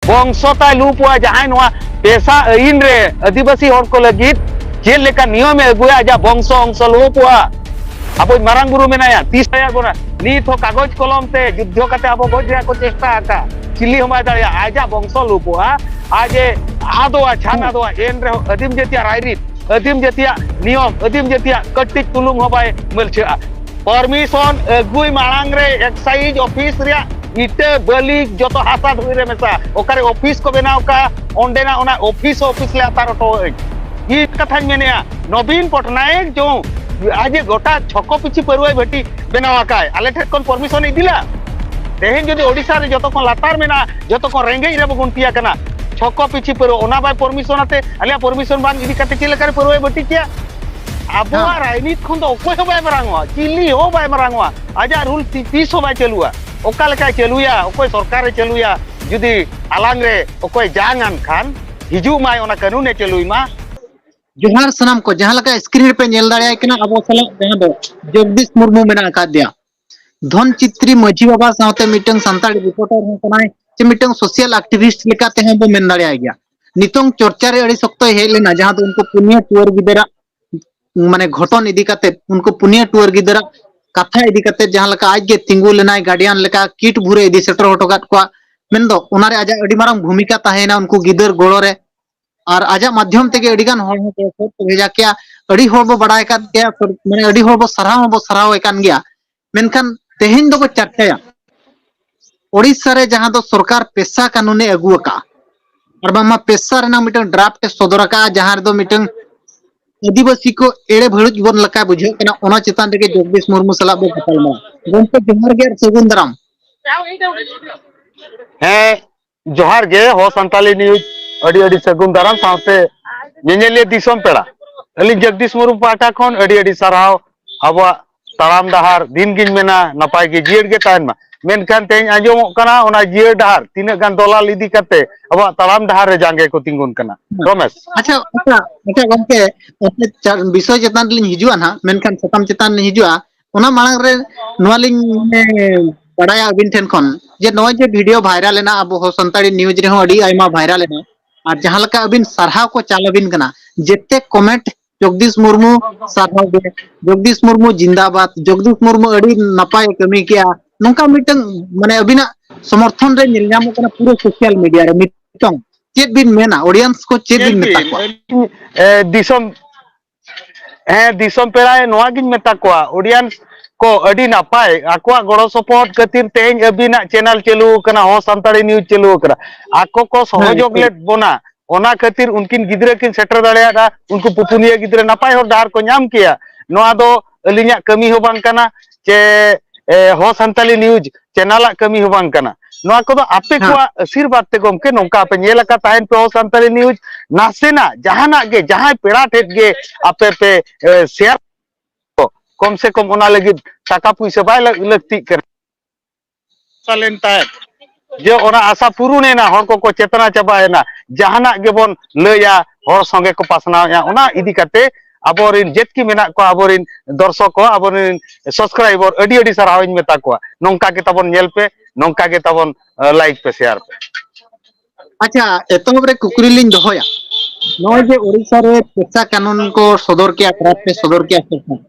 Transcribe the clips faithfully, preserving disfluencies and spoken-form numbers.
ᱵᱚᱝᱥᱚ ᱛᱟᱭ ᱞᱩᱯᱚᱜᱼᱟ᱾ ᱡᱟᱦᱟᱸᱭ ᱱᱚᱣᱟ ᱯᱮᱥᱟ ᱟᱹᱭᱤᱱ ᱨᱮ ᱟᱹᱫᱤᱵᱟᱹᱥᱤ ᱦᱚᱲ ᱠᱚ ᱞᱟᱹᱜᱤᱫ ᱪᱮᱫ ᱞᱮᱠᱟ ᱱᱤᱭᱚᱢᱮ ᱟᱹᱜᱩᱭᱟ, ᱟᱡᱟᱜ ᱵᱚᱝᱥᱚ ᱚᱝᱥᱚ ᱞᱩᱯᱚᱜᱼᱟ᱾ ᱟᱵᱚᱭᱤᱡ ᱢᱟᱨᱟᱝ ᱵᱩᱨᱩ ᱢᱮᱱᱟᱭᱟ, ᱛᱤᱥ ᱟᱭᱟᱜ ᱵᱚᱱᱟ? ᱱᱤᱛ ᱦᱚᱸ ᱠᱟᱜᱚᱡᱽ ᱠᱚᱞᱚᱢ ᱛᱮ ᱡᱩᱫᱽᱫᱷᱚ ᱠᱟᱛᱮ ᱟᱵᱚ ᱜᱚᱡ ᱨᱮᱭᱟᱜ ᱠᱚ ᱪᱮᱥᱴᱟ ᱟᱠᱟᱫ, ᱪᱤᱞᱤ ᱦᱚᱸ ᱵᱟᱭ ᱫᱟᱲᱮᱭᱟᱜᱼᱟ᱾ ᱟᱡᱟᱜ ᱵᱚᱝᱥᱚ ᱞᱩᱯᱚᱜᱼᱟ, ᱟᱡ ᱮ ᱟᱫᱚᱜᱼᱟ, ᱪᱷᱟᱱ ᱟᱫᱚᱜᱼᱟ᱾ ᱮᱱ ᱨᱮᱦᱚᱸ ᱟᱹᱫᱤᱢ ᱡᱟᱹᱛᱤᱭᱟᱜ ᱨᱟᱭᱨᱤᱛ, ᱟᱹᱫᱤᱢ ᱡᱟᱹᱛᱤᱭᱟᱜ ᱱᱤᱭᱚᱢ, ᱟᱹᱫᱤᱢ ᱡᱟᱹᱛᱤᱭᱟᱜ ᱠᱟᱹᱴᱤᱡ ᱛᱩᱞᱩᱝ ᱦᱚᱸ ᱵᱟᱭ ᱢᱟᱹᱞᱪᱷᱟᱹᱜᱼᱟ᱾ ᱯᱟᱨᱢᱤᱥᱚᱱ ᱟᱹᱜᱩᱭ ᱢᱟᱲᱟᱝ ᱨᱮ ᱮᱠᱥᱟᱭᱤᱡᱽ ᱚᱯᱷᱤᱥ ᱨᱮᱭᱟᱜ ᱤᱴᱟᱹ, ᱵᱟᱹᱞᱤ, ᱡᱚᱛᱚ ᱦᱟᱥᱟ ᱫᱷᱩᱲᱤ ᱨᱮ ᱢᱮᱥᱟ᱾ ᱚᱠᱟᱨᱮ ᱚᱯᱷᱤᱥ ᱠᱚ ᱵᱮᱱᱟᱣ ᱠᱟᱜᱼᱟ, ᱚᱸᱰᱮᱱᱟᱜ ᱚᱱᱟ ᱚᱯᱷᱤᱥ ᱦᱚᱸ ᱚᱯᱷᱤᱥ ᱞᱮ ᱟᱛᱟᱨ ᱦᱚᱴᱚ ᱟᱹᱧ᱾ ᱤᱧ ᱠᱟᱛᱷᱟᱧ ᱢᱮᱱᱮᱫᱼᱟ, ᱱᱚᱵᱤᱱ ᱯᱚᱴᱱᱟᱭᱮᱠ ᱡᱚ ᱟᱡ ᱮ ᱜᱚᱴᱟ ᱪᱷᱚᱠᱚ ᱯᱤᱪᱷᱤ ᱯᱟᱹᱨᱣᱟᱹᱭ ᱵᱷᱟᱹᱴᱤ ᱵᱮᱱᱟᱣ ᱟᱠᱟᱫ, ᱟᱞᱮ ᱴᱷᱮᱱ ᱠᱷᱚᱱ ᱯᱟᱨᱢᱤᱥᱚᱱ ᱤᱫᱤ ᱞᱮᱫᱼᱟ? ᱛᱮᱦᱮᱧ ᱡᱩᱫᱤ ᱳᱰᱤᱥᱟ ᱨᱮ ᱡᱚᱛᱚ ᱠᱷᱚᱱ ᱞᱟᱛᱟᱨ ᱢᱮᱱᱟᱜᱼᱟ, ᱡᱚᱛᱚ ᱠᱷᱚᱱ ᱨᱮᱸᱜᱮᱡ ᱨᱮ ᱵᱚᱱ ᱜᱩᱱᱴᱤ ᱟᱠᱟᱱᱟ, ᱪᱷᱚᱠᱚ ᱯᱤᱪᱷᱤ ᱯᱟᱹᱨᱣᱟᱹ, ᱚᱱᱟ ᱵᱟᱭ ᱯᱟᱨᱢᱤᱥᱚᱱ ᱟᱛᱮ, ᱟᱞᱮᱭᱟᱜ ᱯᱟᱨᱢᱤᱥᱚᱱ ᱵᱟᱝ ᱤᱫᱤ ᱠᱟᱛᱮ ᱪᱮᱫ ᱞᱮᱠᱟᱨᱮ ᱯᱟᱹᱨᱣᱟᱹᱭ ᱵᱷᱟᱹᱴᱤ ᱠᱮᱭᱟ? ᱟᱵᱚᱣᱟᱜ ᱦᱮᱸ᱾ ᱨᱟᱡᱽᱱᱤᱛ ᱠᱷᱚᱱ ᱫᱚ ᱚᱠᱚᱭ ᱦᱚᱸ ᱵᱟᱭ ᱢᱟᱨᱟᱝᱚᱜᱼᱟ, ᱪᱤᱞᱤ ᱦᱚᱸ ᱵᱟᱭ ᱢᱟᱨᱟᱝᱚᱜᱼᱟ᱾ ᱟᱡᱟᱜ ᱨᱩᱞ ᱛᱤ-, ᱛᱤᱥ ᱦᱚᱸ ᱵᱟᱭ ᱪᱟᱹᱞᱩᱜᱼᱟ᱾ ᱚᱠᱟ ᱞᱮᱠᱟᱭ ᱪᱟᱹᱞᱩᱭᱟ, ᱚᱠᱚᱭ ᱥᱚᱨᱠᱟᱨᱮ ᱪᱟᱹᱞᱩᱭᱟ, ᱡᱩᱫᱤ ᱟᱞᱟᱝ ᱨᱮ ᱚᱠᱚᱭ ᱡᱟᱝ ᱟᱱ ᱠᱷᱟᱱ, ᱦᱤᱡᱩᱜ ᱢᱟᱭ, ᱚᱱᱟ ᱠᱟᱹᱱᱩᱱᱮ ᱪᱟᱹᱞᱩᱭ ᱢᱟ᱾ ᱡᱚᱦᱟᱨ ᱥᱟᱱᱟᱢ ᱠᱚ, ᱡᱟᱦᱟᱸ ᱞᱮᱠᱟ screen ᱨᱮᱯᱮ ᱧᱮᱞ ᱫᱟᱲᱮᱭᱟᱭ ᱠᱟᱱᱟ, ᱟᱵᱚ ᱥᱟᱞᱟᱜ ᱡᱟᱦᱟᱸ ᱫᱚ ᱡᱚᱜᱽᱫᱤᱥ ᱢᱩᱨᱢᱩ ᱢᱮᱱᱟᱜ ᱟᱠᱟᱫᱮᱭᱟ, ᱫᱷᱚᱱ ᱪᱤᱛᱨᱤ ᱢᱟᱹᱡᱷᱤ ᱵᱟᱵᱟ ᱥᱟᱶᱛᱮ ᱢᱤᱫᱴᱟᱝ ᱥᱟᱱᱛᱟᱲᱤ ᱨᱤᱯᱳᱨᱴᱟᱨ ᱦᱚᱸ ᱠᱟᱱᱟᱭ, ᱥᱮ ᱢᱤᱫᱴᱟᱝ ᱥᱳᱥᱤᱭᱟᱞ ᱮᱠᱴᱤᱵᱷᱤᱥᱴ ᱞᱮᱠᱟ ᱛᱮᱦᱚᱸ ᱵᱚ ᱢᱮᱱ ᱫᱟᱲᱮᱭᱟᱭ ᱜᱮᱭᱟ᱾ ᱱᱤᱛᱚᱝ ᱪᱚᱨᱪᱟ ᱨᱮ ᱟᱹᱰᱤ ᱥᱚᱠᱛᱚᱭ ᱦᱮᱡ ᱞᱮᱱᱟ, ᱡᱟᱦᱟᱸ ᱫᱚ ᱩᱱᱠᱩ ᱯᱩᱱᱭᱟᱹ ᱴᱩᱣᱟᱹᱨ ᱜᱤᱫᱟᱹᱨᱟᱜ, ᱢᱟᱱᱮ, ᱜᱷᱚᱴᱚᱱ ᱤᱫᱤ ᱠᱟᱛᱮ, ᱩᱱᱠᱩ ᱯᱩᱱᱭᱟᱹ ᱴᱩᱣᱟᱹᱨ ᱜᱤᱫᱟᱹᱨᱟᱜ ᱠᱟᱛᱷᱟ ᱤᱫᱤ ᱠᱟᱛᱮ, ᱡᱟᱦᱟᱸ ᱞᱮᱠᱟ ᱟᱡ ᱜᱮ ᱛᱤᱸᱜᱩ ᱞᱮᱱᱟᱭ, ᱜᱟᱨᱰᱤᱭᱟᱱ ᱞᱮᱠᱟ ᱠᱤᱴ ᱵᱷᱩᱨᱮ ᱤᱫᱤ ᱥᱮᱴᱮᱨ ᱦᱚᱴᱚ ᱠᱟᱫ ᱠᱚᱣᱟ, ᱢᱮᱱᱫᱚ ᱚᱱᱟᱨᱮ ᱟᱡᱟᱜ ᱟᱹᱰᱤ ᱢᱟᱨᱟᱝ ᱵᱷᱩᱢᱤᱠᱟ ᱛᱟᱦᱮᱸᱭᱮᱱᱟ ᱩᱱᱠᱩ ᱜᱤᱫᱟᱹᱨ ᱜᱚᱲᱚ ᱨᱮ᱾ ᱟᱨ ᱟᱡᱟᱜ ᱢᱟᱫᱽᱫᱷᱚᱢ ᱛᱮᱜᱮ ᱟᱹᱰᱤ ᱜᱟᱱ ᱦᱚᱲ ᱦᱚᱸ ᱜᱚᱲᱚ ᱥᱚᱦᱚᱫ ᱠᱚ ᱵᱷᱮᱡᱟ ᱠᱮᱭᱟ᱾ ᱟᱹᱰᱤ ᱦᱚᱲ ᱵᱚ ᱵᱟᱲᱟᱭ ᱟᱠᱟᱫ ᱜᱮᱭᱟ, ᱢᱟᱱᱮ, ᱟᱹᱰᱤ ᱦᱚᱲ ᱵᱚ ᱥᱟᱨᱦᱟᱣ ᱦᱚᱸᱵᱚ ᱥᱟᱨᱦᱟᱣ ᱮ ᱠᱟᱱ ᱜᱮᱭᱟ᱾ ᱢᱮᱱᱠᱷᱟᱱ ᱛᱮᱦᱮᱧ ᱫᱚᱵᱚ ᱪᱟᱨᱪᱟᱭᱟ ᱳᱰᱤᱥᱟ ᱨᱮ ᱡᱟᱦᱟᱸ ᱫᱚ ᱥᱚᱨᱠᱟᱨ ᱯᱮᱥᱟ ᱠᱟᱹᱱᱩᱱᱮ ᱟᱹᱜᱩ ᱟᱠᱟᱫᱼᱟ, ᱟᱨ ᱵᱟᱝᱢᱟ ᱯᱮᱥᱟ ᱨᱮᱱᱟᱜ ᱢᱤᱫᱴᱟᱝ ᱰᱨᱟᱯᱴ ᱮ ᱥᱚᱫᱚᱨ ᱟᱠᱟᱫᱼᱟ, ᱡᱟᱦᱟᱸ ᱨᱮᱫᱚ ᱢᱤᱫᱴᱟᱝ ᱟᱹᱫᱤᱵᱟᱹᱥᱤ ᱠᱚ ᱮᱲᱮ ᱵᱷᱟᱹᱲᱩᱡ ᱵᱚᱱ ᱞᱮᱠᱟ ᱵᱩᱡᱷᱟᱹᱜ ᱠᱟᱱᱟ᱾ ᱚᱱᱟ ᱪᱮᱛᱟᱱ ᱨᱮᱜᱮ ᱡᱚᱜᱽᱫᱤᱥ ᱢᱩᱨᱢᱩ ᱥᱟᱞᱟᱜ ᱵᱚ ᱜᱟᱯᱟᱞ ᱢᱟᱨᱟᱣᱟ᱾ ᱜᱚᱢᱠᱮ, ᱡᱚᱦᱟᱨ ᱜᱮ ᱟᱨ ᱥᱟᱹᱜᱩᱱ ᱫᱟᱨᱟᱢ᱾ ᱦᱮᱸ, ᱡᱚᱦᱟᱨ ᱜᱮ, ᱦᱚ ᱥᱟᱱᱛᱟᱞᱤ ᱱᱤᱭᱩᱡᱽ ᱟᱹᱰᱤ ᱟᱹᱰᱤ ᱥᱟᱹᱜᱩᱱ ᱫᱟᱨᱟᱢ, ᱥᱟᱶᱛᱮ ᱧᱮᱧᱮᱞᱤᱭᱟᱹ ᱫᱤᱥᱚᱢ ᱯᱮᱲᱟ, ᱟᱹᱞᱤᱧ ᱡᱚᱜᱽᱫᱤᱥ ᱢᱩᱨᱢᱩ ᱯᱟᱦᱴᱟ ᱠᱷᱚᱱ ᱟᱹᱰᱤ ᱟᱹᱰᱤ ᱥᱟᱨᱦᱟᱣ᱾ ᱟᱵᱚᱣᱟᱜ ᱛᱟᱲᱟᱢ ᱰᱟᱦᱟᱨ ᱫᱤᱱ ᱜᱤᱧ ᱢᱮᱱᱟ ᱱᱟᱯᱟᱭ ᱜᱮ ᱡᱤᱭᱟᱹᱲ ᱜᱮ ᱛᱟᱦᱮᱱ ᱢᱟ, ᱢᱮᱱᱠᱷᱟᱱ ᱛᱮᱦᱮᱧ ᱟᱸᱡᱚᱢᱚᱜ ᱠᱟᱱᱟ ᱚᱱᱟ ᱡᱤᱭᱟᱹᱲ ᱰᱟᱦᱟᱨ ᱛᱤᱱᱟᱹᱜ ᱜᱟᱱ ᱫᱚᱞᱟᱞ ᱤᱫᱤ ᱠᱟᱛᱮ ᱟᱵᱚᱣᱟᱜ ᱛᱟᱲᱟᱢ ᱰᱟᱦᱟᱨ ᱨᱮ ᱡᱟᱸᱜᱮ ᱠᱚ ᱛᱤᱸᱜᱩᱱ ᱠᱟᱱᱟ᱾ ᱨᱚᱢᱮᱥ᱾ ᱟᱪᱪᱷᱟ, ᱟᱪᱪᱷᱟ, ᱟᱪᱪᱷᱟ ᱜᱚᱢᱠᱮ, ᱟᱯᱮ ᱪᱟ-, ᱵᱤᱥᱚᱭ ᱪᱮᱛᱟᱱ ᱨᱮᱞᱤᱧ ᱦᱤᱡᱩᱜᱼᱟ ᱱᱟᱦᱟᱜ, ᱢᱮᱱᱠᱷᱟᱱ ᱥᱟᱛᱟᱢ ᱪᱮᱛᱟᱱ ᱞᱤᱧ ᱦᱤᱡᱩᱜᱼᱟ᱾ ᱚᱱᱟ ᱢᱟᱲᱟᱝ ᱨᱮ ᱱᱚᱣᱟ ᱞᱤᱧ, ᱢᱟᱱᱮ, ᱵᱟᱲᱟᱭᱟ ᱟᱹᱵᱤᱱ ᱴᱷᱮᱱ ᱠᱷᱚᱱ, ᱡᱮ ᱱᱚᱜᱼᱚᱭ ᱡᱮ ᱵᱷᱤᱰᱤᱭᱳ ᱵᱷᱟᱭᱨᱟᱞ ᱮᱱᱟ, ᱟᱵᱚ ᱦᱚ ᱥᱟᱱᱛᱟᱲᱤ ᱱᱤᱭᱩᱡᱽ ᱨᱮᱦᱚᱸ ᱟᱹᱰᱤ ᱟᱭᱢᱟ ᱵᱷᱟᱭᱨᱟᱞ ᱮᱱᱟ, ᱟᱨ ᱡᱟᱦᱟᱸ ᱞᱮᱠᱟ ᱟᱹᱵᱤᱱ ᱥᱟᱨᱦᱟᱣ ᱠᱚ ᱪᱟᱞ ᱟᱹᱵᱤᱱ ᱠᱟᱱᱟ, ᱡᱮᱛᱮ ᱠᱚᱢᱮᱱᱴ ᱡᱚᱜᱽᱫᱤᱥ ᱢᱩᱨᱢᱩ ᱥᱟᱨᱦᱟᱣ ᱜᱮ, ᱡᱚᱜᱽᱫᱤᱥ ᱢᱩᱨᱢᱩ ᱡᱤᱱᱫᱟᱵᱟᱫ, ᱡᱚᱜᱽᱫᱤᱥ ᱢᱩᱨᱢᱩ ᱟᱹᱰᱤ ᱱᱟᱯᱟᱭ ᱮ ᱠᱟᱹᱢᱤ ᱠᱮᱜᱼᱟ, ᱱᱚᱝᱠᱟ ᱢᱤᱫᱴᱟᱝ ᱢᱟᱱᱮ ᱟᱹᱵᱤᱱᱟᱜ ᱥᱚᱢᱚᱨᱛᱷᱚᱱ ᱨᱮ ᱧᱮᱞ ᱧᱟᱢᱚᱜ ᱠᱟᱱᱟ ᱯᱩᱨᱟᱹ ᱥᱳᱥᱟᱞ ᱢᱤᱰᱤᱭᱟ ᱨᱮ᱾ ᱱᱤᱛᱚᱝ ᱪᱮᱫ ᱵᱤᱱ ᱢᱮᱱᱟ, ᱚᱰᱤᱭᱮᱱᱥ ᱠᱚ ᱪᱮᱫ ᱧᱮᱞ ᱵᱤᱱ ᱢᱮᱛᱟ ᱵᱤᱱ, ᱠᱚᱣᱟ? ᱟᱹᱞᱤᱧ, ᱮ, ᱫᱤᱥᱚᱢ, ᱦᱮᱸ, ᱫᱤᱥᱚᱢ ᱯᱮᱲᱟᱭ ᱱᱚᱣᱟ ᱜᱤᱧ ᱢᱮᱛᱟ ᱠᱚᱣᱟ, ᱚᱰᱤᱭᱮᱱᱥ ᱠᱚ ᱟᱹᱰᱤ ᱱᱟᱯᱟᱭ, ᱟᱠᱚᱣᱟᱜ ᱜᱚᱲᱚ ᱥᱚᱯᱚᱦᱚᱫ ᱠᱷᱟᱹᱛᱤᱨ ᱛᱮᱦᱮᱧ ᱟᱹᱵᱤᱱᱟᱜ ᱪᱮᱱᱮᱞ ᱪᱟᱹᱞᱩ ᱟᱠᱟᱱᱟ, ᱦᱚ ᱥᱟᱱᱛᱟᱲᱤ ᱱᱤᱭᱩᱡᱽ ᱪᱟᱹᱞᱩ ᱟᱠᱟᱱᱟ᱾ ᱟᱠᱚ ᱠᱚ ᱦᱮᱸ, ᱥᱚᱦᱚᱡᱳᱜᱽ ᱴᱷᱤᱠ᱾ ᱞᱮᱫ ᱵᱚᱱᱟ, ᱚᱱᱟ ᱠᱷᱟᱹᱛᱤᱨ ᱩᱱᱠᱤᱱ ᱜᱤᱫᱽᱨᱟᱹ ᱠᱤᱱ ᱥᱮᱴᱮᱨ ᱫᱟᱲᱮᱭᱟᱫᱟ, ᱩᱱᱠᱩ ᱯᱩᱯᱩᱱᱤᱭᱟᱹ ᱜᱤᱫᱽᱨᱟᱹ ᱱᱟᱯᱟᱭ ᱦᱚᱨ ᱰᱟᱦᱟᱨ ᱠᱚ ᱧᱟᱢ ᱠᱮᱭᱟ᱾ ᱱᱚᱣᱟ ᱫᱚ ᱟᱹᱞᱤᱧᱟᱜ ᱠᱟᱹᱢᱤ ᱦᱚᱸ ᱵᱟᱝ ᱠᱟᱱᱟ, ᱪᱮ, ᱮ, ᱦᱚ ᱥᱟᱱᱛᱟᱲᱤ ᱱᱤᱭᱩᱡᱽ ᱪᱮᱱᱮᱞᱟᱜ ᱠᱟᱹᱢᱤ ᱦᱚᱸ ᱵᱟᱝ ᱠᱟᱱᱟ᱾ ᱱᱚᱣᱟ ᱠᱚᱫᱚ ᱟᱯᱮ ᱦᱮᱸ᱾ ᱠᱚᱣᱟᱜ ᱟᱥᱤᱨᱵᱟᱫᱽ ᱛᱮ ᱜᱚᱢᱠᱮ, ᱱᱚᱝᱠᱟ ᱟᱯᱮ ᱧᱮᱞ ᱟᱠᱟᱫ ᱛᱟᱦᱮᱱ ᱯᱮ ᱦᱚ ᱥᱟᱱᱛᱟᱲᱤ ᱱᱤᱭᱩᱡᱽ, ᱱᱟᱥᱮᱱᱟᱜ ᱡᱟᱦᱟᱱᱟᱜ ᱜᱮ ᱡᱟᱦᱟᱸᱭ ᱯᱮᱲᱟ ᱴᱷᱮᱱ ᱜᱮ ᱟᱯᱮ ᱯᱮ, ᱮ, ᱥᱮᱭᱟᱨ ᱠᱚ, ᱠᱚᱢ ᱥᱮ ᱠᱚᱢ ᱚᱱᱟ ᱞᱟᱹᱜᱤᱫ ᱴᱟᱠᱟ ᱯᱩᱭᱥᱟᱹ ᱵᱟᱭ ᱞᱟᱹ-, ᱞᱟᱹᱠᱛᱤᱜ ᱠᱟᱱᱟ᱾ ᱯᱟᱞᱮᱱ ᱛᱟᱦᱮᱸᱫ᱾ ᱡᱮ ᱚᱱᱟ ᱟᱥᱟ ᱯᱩᱨᱩᱱ ᱮᱱᱟ, ᱦᱚᱲ ᱠᱚᱠᱚ ᱪᱮᱛᱱᱟ ᱪᱟᱵᱟᱭᱮᱱᱟ, ᱡᱟᱦᱟᱱᱟᱜ ᱜᱮᱵᱚᱱ ᱞᱟᱹᱭᱟ, ᱦᱚᱲ ᱥᱚᱸᱜᱮ ᱠᱚ ᱯᱟᱥᱱᱟᱣᱮᱫᱼᱟ, ᱚᱱᱟ ᱤᱫᱤ ᱠᱟᱛᱮ ᱟᱵᱚᱨᱮᱱ ᱡᱮᱛᱠᱤ ᱢᱮᱱᱟᱜ ᱠᱚᱣᱟ, ᱟᱵᱚᱨᱮᱱ ᱫᱚᱨᱥᱚᱠ ᱠᱚ, ᱟᱵᱚᱨᱮᱱ ᱥᱟᱵᱥᱠᱨᱟᱭᱵᱟᱨ, ᱟᱹᱰᱤ ᱟᱹᱰᱤ ᱥᱟᱨᱦᱟᱣ ᱤᱧ ᱢᱮᱛᱟ ᱠᱚᱣᱟ᱾ ᱱᱚᱝᱠᱟ ᱜᱮ ᱛᱟᱵᱚᱱ ᱧᱮᱞ ᱯᱮ, ᱱᱚᱝᱠᱟ ᱜᱮ ᱛᱟᱵᱚᱱ, ᱮ, ᱞᱟᱭᱤᱠ ᱯᱮ, ᱥᱮᱭᱟᱨ ᱯᱮ᱾ ᱟᱪᱪᱷᱟ, ᱮᱛᱚᱦᱚᱵ ᱨᱮ ᱠᱩᱠᱞᱤ ᱞᱤᱧ ᱫᱚᱦᱚᱭᱟ, ᱱᱚᱜᱼᱚᱭ ᱡᱮ ᱳᱰᱤᱥᱟ ᱨᱮ ᱯᱮᱥᱟ ᱠᱟᱱᱩᱱ ᱠᱚ ᱥᱚᱫᱚᱨ ᱠᱮᱜᱼᱟ, ᱰᱨᱟᱯᱴ ᱮ ᱥᱚᱫᱚᱨ ᱠᱮᱜᱼᱟ ᱥᱚᱨᱠᱟᱨ,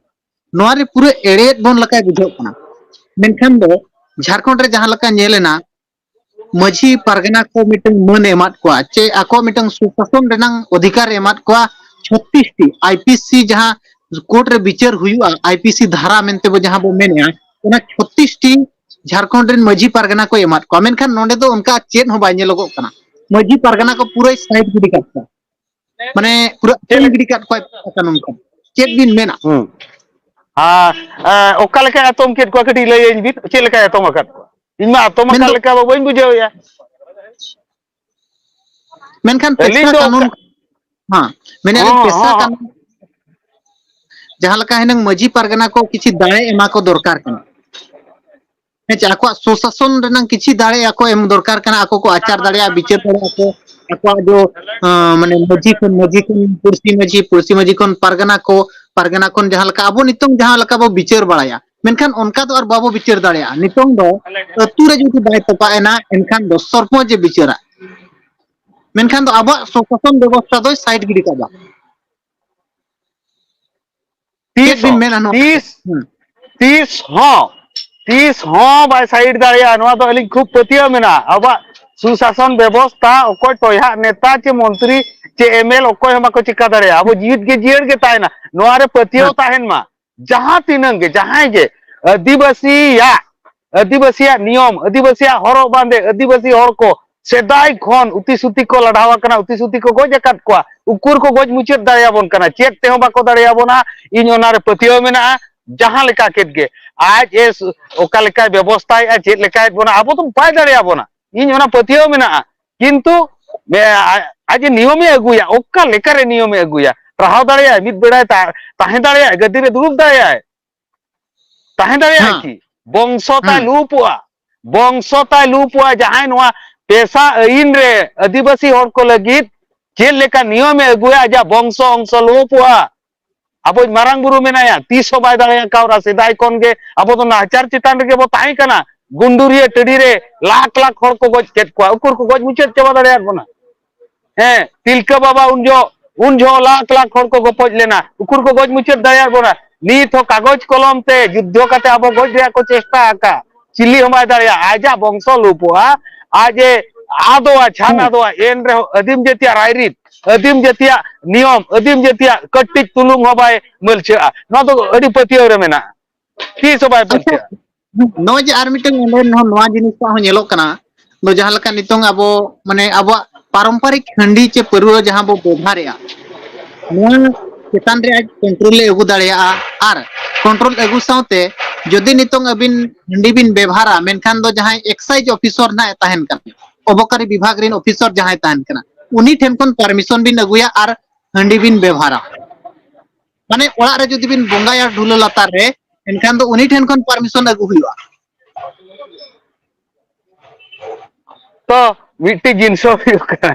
ᱱᱚᱣᱟ ᱨᱮ ᱯᱩᱨᱟᱹ ᱮᱲᱮᱭᱮᱫ ᱵᱚᱱ ᱞᱮᱠᱟ ᱵᱩᱡᱷᱟᱹᱜ ᱠᱟᱱᱟ᱾ ᱢᱮᱱᱠᱷᱟᱱ ᱫᱚ ᱡᱷᱟᱲᱠᱷᱚᱸᱰ ᱨᱮ ᱡᱟᱦᱟᱸ ᱞᱮᱠᱟ ᱧᱮᱞ ᱮᱱᱟ, ᱢᱟᱹᱡᱷᱤ ᱯᱟᱨᱜᱟᱱᱟ ᱠᱚ ᱢᱤᱫᱴᱟᱝ ᱢᱟᱹᱱ ᱮ ᱮᱢᱟᱫ ᱠᱚᱣᱟ, ᱪᱮ ᱟᱠᱚ ᱢᱤᱫᱴᱟᱝ ᱥᱩᱥᱟᱥᱚᱱ ᱨᱮᱱᱟᱝ ᱚᱫᱷᱤᱠᱟᱨ ᱮ ᱮᱢᱟᱫ ᱠᱚᱣᱟ᱾ ᱪᱷᱚᱛᱨᱤᱥ ᱴᱤ ᱟᱭ ᱯᱤ ᱥᱤ ᱡᱟᱦᱟᱸ ᱠᱳᱨᱴ ᱨᱮ ᱵᱤᱪᱟᱹᱨ ᱦᱩᱭᱩᱜᱼᱟ, ᱟᱭ ᱯᱤ ᱥᱤ ᱫᱷᱟᱨᱟ ᱢᱮᱱᱛᱮ ᱵᱚ ᱡᱟᱦᱟᱸ ᱵᱚ ᱢᱮᱱᱮᱜᱼᱟ, ᱚᱱᱟ ᱪᱷᱚᱛᱨᱤᱥ ᱴᱤ ᱡᱷᱟᱲᱠᱷᱚᱸᱰ ᱨᱮᱱ ᱢᱟᱹᱡᱷᱤ ᱯᱟᱨᱜᱟᱱᱟ ᱠᱚ ᱮᱢᱟᱫ ᱠᱚᱣᱟ᱾ ᱢᱮᱱᱠᱷᱟᱱ ᱱᱚᱰᱮ ᱫᱚ ᱚᱱᱠᱟ ᱪᱮᱫ ᱦᱚᱸ ᱵᱟᱭ ᱧᱮᱞᱚᱜᱚᱜ ᱠᱟᱱᱟ᱾ ᱢᱟᱹᱡᱷᱤ ᱯᱟᱨᱜᱟᱱᱟ ᱠᱚ ᱯᱩᱨᱟᱹᱭ ᱥᱟᱭᱤᱰ ᱜᱤᱰᱤ ᱠᱟᱫ ᱠᱚᱣᱟ, ᱢᱟᱱᱮ ᱯᱩᱨᱟᱹ ᱪᱮᱫ ᱟᱹᱛᱩᱢ ᱞᱮᱠᱟ? ᱜᱤᱰᱤ ᱠᱟᱫ ᱠᱚᱣᱟ ᱠᱟᱱᱩᱱ ᱠᱚ᱾ ᱪᱮᱫ ᱵᱤᱱ ᱢᱮᱱᱟ? ᱦᱩᱸ᱾ ᱟᱨ, ᱮ, ᱚᱠᱟ ᱞᱮᱠᱟᱭ ᱟᱛᱚᱢ ᱠᱮᱫ ᱠᱚᱣᱟ, ᱠᱟᱹᱴᱤᱡ ᱞᱟᱹᱭᱟᱹᱧ ᱵᱤᱱ, ᱪᱮᱫ ᱞᱮᱠᱟᱭ ᱟᱛᱚᱢ ᱟᱠᱟᱫ ᱠᱚᱣᱟ? ᱤᱧ ᱢᱟ ᱟᱛᱚᱢ ᱟᱠᱟᱫ ᱢᱮᱱᱫᱚ ᱞᱮᱠᱟ ᱵᱟᱹᱧ ᱵᱩᱡᱷᱟᱹᱣᱮᱭᱟ᱾ ᱢᱮᱱᱠᱷᱟᱱ ᱟᱹᱞᱤᱧ ᱯᱮᱥᱟ ᱫᱚ ᱠᱟᱹᱱᱩᱱ, ᱚᱱᱠᱟ ᱦᱮᱸ, ᱢᱮᱱᱮᱫ ᱟᱹᱞᱤᱧ ᱦᱚᱸ, ᱯᱮᱥᱟ ᱦᱚᱸ, ᱦᱚᱸ᱾ ᱠᱟᱹᱱᱩᱱ, ᱡᱟᱦᱟᱸ ᱞᱮᱠᱟ ᱦᱩᱱᱟᱹᱝ ᱢᱟᱹᱡᱷᱤ ᱯᱟᱨᱜᱟᱱᱟ ᱠᱚ ᱠᱤᱪᱷᱤ ᱫᱟᱲᱮ ᱮᱢᱟ ᱠᱚ ᱫᱚᱨᱠᱟᱨ ᱠᱟᱱᱟ᱾ ᱦᱮᱸ ᱪᱮ, ᱟᱠᱚᱣᱟᱜ ᱥᱩᱥᱟᱥᱚᱱ ᱨᱮᱱᱟᱝ ᱠᱤᱪᱷᱤ ᱫᱟᱲᱮ ᱟᱠᱚ ᱮᱢ ᱫᱚᱨᱠᱟᱨ ᱠᱟᱱᱟ, ᱟᱠᱚ ᱠᱚ ᱟᱪᱟᱨ ᱫᱟᱲᱮᱭᱟᱜᱼᱟ, ᱵᱤᱪᱟᱹᱨ ᱫᱟᱲᱮᱭᱟᱜᱼᱟ ᱠᱚ, ᱟᱠᱚᱣᱟᱜ ᱡᱚ, ᱟᱸ, ᱢᱟᱱᱮ ᱢᱟᱹᱡᱷᱤ ᱠᱷᱚᱱ, ᱢᱟᱹᱡᱷᱤ ᱠᱷᱚᱱ ᱯᱩᱲᱥᱤ ᱢᱟᱹᱡᱷᱤ, ᱯᱩᱲᱥᱤ ᱢᱟᱹᱡᱷᱤ ᱠᱷᱚᱱ ᱯᱟᱨᱜᱟᱱᱟ ᱠᱚ, ᱯᱟᱨᱜᱟᱱᱟ ᱠᱷᱚᱱ ᱡᱟᱦᱟᱸ ᱞᱮᱠᱟ ᱟᱵᱚ ᱱᱤᱛᱚᱝ ᱡᱟᱦᱟᱸ ᱞᱮᱠᱟ ᱵᱚ ᱵᱤᱪᱟᱹᱨ ᱵᱟᱲᱟᱭᱟ, ᱢᱮᱱᱠᱷᱟᱱ ᱚᱱᱠᱟ ᱫᱚ ᱟᱨ ᱵᱟᱵᱚ ᱵᱤᱪᱟᱹᱨ ᱫᱟᱲᱮᱭᱟᱜᱼᱟ᱾ ᱱᱤᱛᱚᱝ ᱫᱚ ᱟᱹᱛᱩ ᱨᱮ ᱡᱩᱫᱤ ᱵᱟᱭ ᱛᱚᱯᱟᱜ ᱮᱱᱟ, ᱮᱱᱠᱷᱟᱱ ᱫᱚ ᱥᱚᱨᱯᱚᱧᱪ ᱮ ᱵᱤᱪᱟᱹᱨᱟ᱾ ᱢᱮᱱᱠᱷᱟᱱ ᱫᱚ ᱟᱵᱚᱣᱟᱜ ᱥᱚᱥᱟᱥᱚᱱ ᱵᱮᱵᱚᱥᱛᱷᱟ ᱫᱚᱭ ᱥᱟᱭᱤᱰ ᱜᱤᱰᱤ ᱠᱟᱜᱼᱟ᱾ ᱛᱤᱥ ᱪᱮᱫ ᱵᱤᱱ ᱦᱚᱸ, ᱢᱮᱱᱟ ᱱᱚᱣᱟ? ᱛᱤᱥ, ᱦᱩᱸ᱾ ᱛᱤᱥ ᱦᱚᱸ, ᱛᱤᱥ ᱦᱚᱸ ᱵᱟᱭ ᱥᱟᱭᱤᱰ ᱫᱟᱲᱮᱭᱟᱜᱼᱟ᱾ ᱱᱚᱣᱟ ᱫᱚ ᱟᱹᱞᱤᱧ ᱠᱷᱩᱵ ᱯᱟᱹᱛᱭᱟᱹᱣ ᱢᱮᱱᱟᱜᱼᱟ᱾ ᱟᱵᱚᱣᱟᱜ ᱥᱩᱥᱟᱥᱚᱱ ᱵᱮᱵᱚᱥᱛᱷᱟ ᱚᱠᱚᱭ ᱴᱚᱭᱦᱟᱜ ᱱᱮᱛᱟ ᱪᱮ ᱢᱚᱱᱛᱨᱤ ᱪᱮ ᱮᱢᱮᱞ ᱚᱠᱚᱭ ᱦᱚᱸ ᱵᱟᱠᱚ ᱪᱤᱠᱟ ᱫᱟᱲᱮᱭᱟᱜᱼᱟ᱾ ᱟᱵᱚ ᱡᱤᱣᱤᱫ ᱜᱮ ᱡᱤᱭᱟᱹᱲ ᱜᱮ ᱛᱟᱦᱮᱱᱟ᱾ ᱱᱚᱣᱟ ᱨᱮ ᱯᱟᱹᱛᱭᱟᱹᱣ ᱦᱮᱸ᱾ ᱛᱟᱦᱮᱱ ᱢᱟ᱾ ᱡᱟᱦᱟᱸ ᱛᱤᱱᱟᱹᱝ ᱜᱮ, ᱡᱟᱦᱟᱸᱭ ᱜᱮ ᱟᱹᱫᱤᱵᱟᱹᱥᱤᱭᱟᱜ, ᱟᱹᱫᱤᱵᱟᱹᱥᱤᱭᱟᱜ ᱱᱤᱭᱚᱢ, ᱟᱹᱫᱤᱵᱟᱹᱥᱤᱭᱟᱜ ᱦᱚᱨᱚᱜ ᱵᱟᱸᱫᱮ, ᱟᱹᱫᱤᱵᱟᱹᱥᱤ ᱦᱚᱲ ᱠᱚ ᱥᱮᱫᱟᱭ ᱠᱷᱚᱱ ᱩᱛᱤ ᱥᱩᱛᱤ ᱠᱚ ᱞᱟᱲᱟᱣ ᱟᱠᱟᱱᱟ, ᱩᱛᱤ ᱥᱩᱛᱤ ᱠᱚ ᱜᱚᱡ ᱟᱠᱟᱫ ᱠᱚᱣᱟ, ᱩᱠᱩᱨ ᱠᱚ ᱜᱚᱡ ᱢᱩᱪᱟᱹᱫ ᱫᱟᱲᱮᱭᱟᱵᱚᱱ ᱠᱟᱱᱟ, ᱪᱮᱫ ᱛᱮᱦᱚᱸ ᱵᱟᱠᱚ ᱫᱟᱲᱮᱭᱟᱵᱚᱱᱟ᱾ ᱤᱧ ᱚᱱᱟ ᱨᱮ ᱯᱟᱹᱛᱭᱟᱹᱣ ᱢᱮᱱᱟᱜᱼᱟ᱾ ᱡᱟᱦᱟᱸ ᱞᱮᱠᱟ ᱠᱮᱫ ᱜᱮ, ᱟᱡ ᱮ ᱥᱩ-, ᱚᱠᱟ ᱞᱮᱠᱟᱭ ᱵᱮᱵᱚᱥᱛᱷᱟᱭᱮᱫᱼᱟ, ᱪᱮᱫ ᱞᱮᱠᱟᱭᱮᱫ ᱵᱚᱱᱟ, ᱟᱵᱚ ᱫᱚ ᱵᱟᱭ ᱫᱟᱲᱮᱭᱟᱵᱚᱱᱟ᱾ ᱤᱧ ᱚᱱᱟ ᱯᱟᱹᱛᱭᱟᱹᱣ ᱢᱮᱱᱟᱜᱼᱟ᱾ ᱠᱤᱱᱛᱩ ᱮ, ᱟ-, ᱟᱡ ᱡᱮ ᱱᱤᱭᱚᱢᱮ ᱟᱹᱜᱩᱭᱟ, ᱚᱠᱟ ᱞᱮᱠᱟᱨᱮ ᱱᱤᱭᱚᱢᱮ ᱟᱹᱜᱩᱭᱟ? ᱴᱟᱨᱦᱟᱣ ᱫᱟᱲᱮᱭᱟᱜᱼᱟᱭ, ᱢᱤᱫ ᱵᱮᱲᱟᱭ ᱛᱟ-, ᱛᱟᱦᱮᱸ ᱫᱟᱲᱮᱭᱟᱜᱼᱟᱭ, ᱜᱟᱹᱫᱤ ᱨᱮ ᱫᱩᱲᱩᱵ ᱫᱟᱲᱮᱭᱟᱜᱼᱟᱭ, ᱛᱟᱦᱮᱸ ᱫᱟᱲᱮᱭᱟᱜᱼᱟᱭ ᱦᱮᱸ᱾ ᱠᱤ? ᱵᱚᱝᱥᱚ ᱛᱟᱭ ᱦᱮᱸ᱾ ᱞᱩᱯᱩᱜᱼᱟ, ᱵᱚᱝᱥᱚ ᱛᱟᱭ ᱞᱩᱯᱩᱜᱼᱟ᱾ ᱡᱟᱦᱟᱸᱭ ᱱᱚᱣᱟ ᱯᱮᱥᱟ ᱟᱹᱭᱤᱱ ᱨᱮ ᱟᱹᱫᱤᱵᱟᱹᱥᱤ ᱦᱚᱲ ᱠᱚ ᱞᱟᱹᱜᱤᱫ ᱪᱮᱫ ᱞᱮᱠᱟ ᱱᱤᱭᱚᱢᱮ ᱟᱹᱜᱩᱭᱟ, ᱟᱡᱟᱜ ᱵᱚᱝᱥᱚ ᱚᱝᱥᱚ ᱞᱩᱯᱩᱜᱼᱟ᱾ ᱟᱵᱚᱭᱤᱡ ᱢᱟᱨᱟᱝ ᱵᱩᱨᱩ ᱢᱮᱱᱟᱭᱟ, ᱛᱤᱥ ᱦᱚᱸ ᱵᱟᱭ ᱫᱟᱲᱮ ᱠᱟᱣᱫᱟ᱾ ᱥᱮᱫᱟᱭ ᱠᱷᱚᱱ ᱜᱮ ᱟᱵᱚ ᱫᱚ ᱱᱟᱦᱟᱪᱟᱨ ᱪᱮᱛᱟᱱ ᱨᱮᱜᱮ ᱵᱚ ᱛᱟᱦᱮᱸ ᱠᱟᱱᱟ᱾ ᱜᱩᱱᱰᱩᱨᱤᱭᱟᱹ ᱴᱟᱺᱰᱤ ᱨᱮ ᱞᱟᱠᱷ ᱞᱟᱠᱷ ᱦᱚᱲ ᱠᱚ ᱜᱚᱡ ᱠᱮᱫ ᱠᱚᱣᱟ, ᱩᱠᱩᱨ ᱠᱚ ᱜᱚᱡ ᱢᱩᱪᱟᱹᱫ ᱪᱟᱵᱟ ᱫᱟᱲᱮᱭᱟᱫ ᱵᱚᱱᱟ? ᱦᱮᱸ, ᱛᱤᱞᱠᱟᱹ ᱵᱟᱵᱟ ᱩᱱ ᱡᱚᱦᱚᱜ, ᱩᱱ ᱡᱚᱦᱚᱜ ᱞᱟᱠᱷ ᱞᱟᱠᱷ ᱦᱚᱲ ᱠᱚ ᱜᱚᱯᱚᱡ ᱞᱮᱱᱟ, ᱩᱠᱩᱨ ᱠᱚ ᱜᱚᱡ ᱢᱩᱪᱟᱹᱫ ᱫᱟᱲᱮᱭᱟᱫ ᱵᱚᱱᱟ? ᱱᱤᱛ ᱦᱚᱸ ᱠᱟᱜᱚᱡᱽ ᱠᱚᱞᱚᱢ ᱛᱮ ᱡᱩᱫᱽᱫᱷᱚ ᱠᱟᱛᱮ ᱟᱵᱚ ᱜᱚᱡ ᱨᱮᱭᱟᱜ ᱠᱚ ᱪᱮᱥᱴᱟ ᱟᱠᱟᱫ, ᱪᱤᱞᱤ ᱦᱚᱸ ᱵᱟᱭ ᱫᱟᱲᱮᱭᱟᱜᱼᱟ᱾ ᱟᱡᱟᱜ ᱵᱚᱝᱥᱚ ᱞᱩᱯᱚᱜᱼᱟ, ᱟᱡ ᱮ ᱟᱫᱚᱜᱼᱟ, ᱪᱷᱟᱱ ᱦᱮᱸ᱾ ᱟᱫᱚᱜᱼᱟ, ᱮᱱ ᱨᱮᱦᱚᱸ ᱟᱹᱫᱤᱢ ᱡᱟᱹᱛᱤᱭᱟᱜ ᱨᱟᱭᱨᱤᱛ, ᱟᱹᱫᱤᱢ ᱡᱟᱹᱛᱤᱭᱟᱜ ᱱᱤᱭᱚᱢ, ᱟᱹᱫᱤᱢ ᱡᱟᱹᱛᱤᱭᱟᱜ ᱠᱟᱹᱴᱤᱡ ᱛᱩᱞᱩᱝ ᱦᱚᱸ ᱵᱟᱭ ᱢᱟᱹᱞᱪᱷᱟᱹᱜᱼᱟ᱾ ᱱᱚᱣᱟ ᱫᱚ ᱟᱹᱰᱤ ᱯᱟᱹᱛᱭᱟᱹᱣ ᱨᱮ ᱢᱮᱱᱟᱜᱼᱟ᱾ ᱛᱤᱥ ᱦᱚᱸ ᱵᱟᱭ ᱟᱪᱪᱷᱟ, ᱯᱟᱹᱛᱭᱟᱹᱜᱼᱟ᱾ ᱱᱚᱜᱼᱚᱭ ᱡᱮ ᱟᱨ ᱢᱤᱫᱴᱟᱝ ᱚᱸᱰᱮ ᱱᱚᱣᱟ, ᱱᱚᱣᱟ ᱡᱤᱱᱤᱥ ᱴᱟᱜ ᱦᱚᱸ ᱧᱮᱞᱚᱜ ᱠᱟᱱᱟ, ᱫᱚ ᱡᱟᱦᱟᱸ ᱞᱮᱠᱟ ᱱᱤᱛᱚᱝ ᱟᱵᱚ, ᱢᱟᱱᱮ, ᱟᱵᱚᱣᱟᱜ ᱯᱟᱨᱚᱢᱯᱚᱨᱤᱠ ᱦᱟᱺᱰᱤ ᱪᱮ ᱯᱟᱹᱨᱣᱟᱹ ᱡᱟᱦᱟᱸ ᱵᱚ ᱵᱮᱵᱷᱟᱨᱮᱜᱼᱟ, ᱱᱚᱣᱟ ᱪᱮᱛᱟᱱ ᱨᱮ ᱟᱡ ᱠᱚᱱᱴᱨᱳᱞ ᱮ ᱟᱹᱜᱩ ᱫᱟᱲᱮᱭᱟᱜᱼᱟ᱾ ᱟᱨ ᱠᱚᱱᱴᱨᱳᱞ ᱟᱹᱜᱩ ᱥᱟᱶᱛᱮ ᱡᱩᱫᱤ ᱱᱤᱛᱚᱝ ᱟᱹᱵᱤᱱ ᱦᱟᱺᱰᱤ ᱵᱤᱱ ᱵᱮᱵᱷᱟᱨᱟ, ᱢᱮᱱᱠᱷᱟᱱ ᱫᱚ ᱡᱟᱦᱟᱸᱭ ᱮᱠᱥᱟᱭᱤᱡᱽ ᱚᱯᱷᱤᱥᱟᱨ ᱱᱟᱦᱟᱜ ᱮ ᱛᱟᱦᱮᱱ ᱠᱟᱱᱟ, ᱚᱵᱚᱠᱟᱨᱤ ᱵᱤᱵᱷᱟᱜᱽ ᱨᱮᱱ ᱚᱯᱷᱤᱥᱟᱨ ᱡᱟᱦᱟᱸᱭ ᱛᱟᱦᱮᱱ ᱠᱟᱱᱟ, ᱩᱱᱤ ᱴᱷᱮᱱ ᱠᱷᱚᱱ ᱯᱟᱨᱢᱤᱥᱚᱱ ᱵᱤᱱ ᱟᱹᱜᱩᱭᱟ ᱟᱨ ᱦᱟᱺᱰᱤ ᱵᱤᱱ ᱵᱮᱵᱷᱟᱨᱟ᱾ ᱢᱟᱱᱮ, ᱚᱲᱟᱜ ᱨᱮ ᱡᱩᱫᱤ ᱵᱤᱱ ᱵᱚᱸᱜᱟᱭᱟ ᱰᱷᱩᱞᱟᱹ ᱞᱟᱛᱟᱨ ᱨᱮ, ᱮᱱᱠᱷᱟᱱ ᱫᱚ ᱩᱱᱤ ᱴᱷᱮᱱ ᱠᱷᱚᱱ ᱯᱟᱨᱢᱤᱥᱚᱱ ᱟᱹᱜᱩ ᱦᱩᱭᱩᱜᱼᱟ᱾ ᱛᱚ, ᱢᱤᱫᱴᱤᱡ ᱡᱤᱱᱤᱥ ᱦᱩᱭᱩᱜ ᱠᱟᱱᱟ,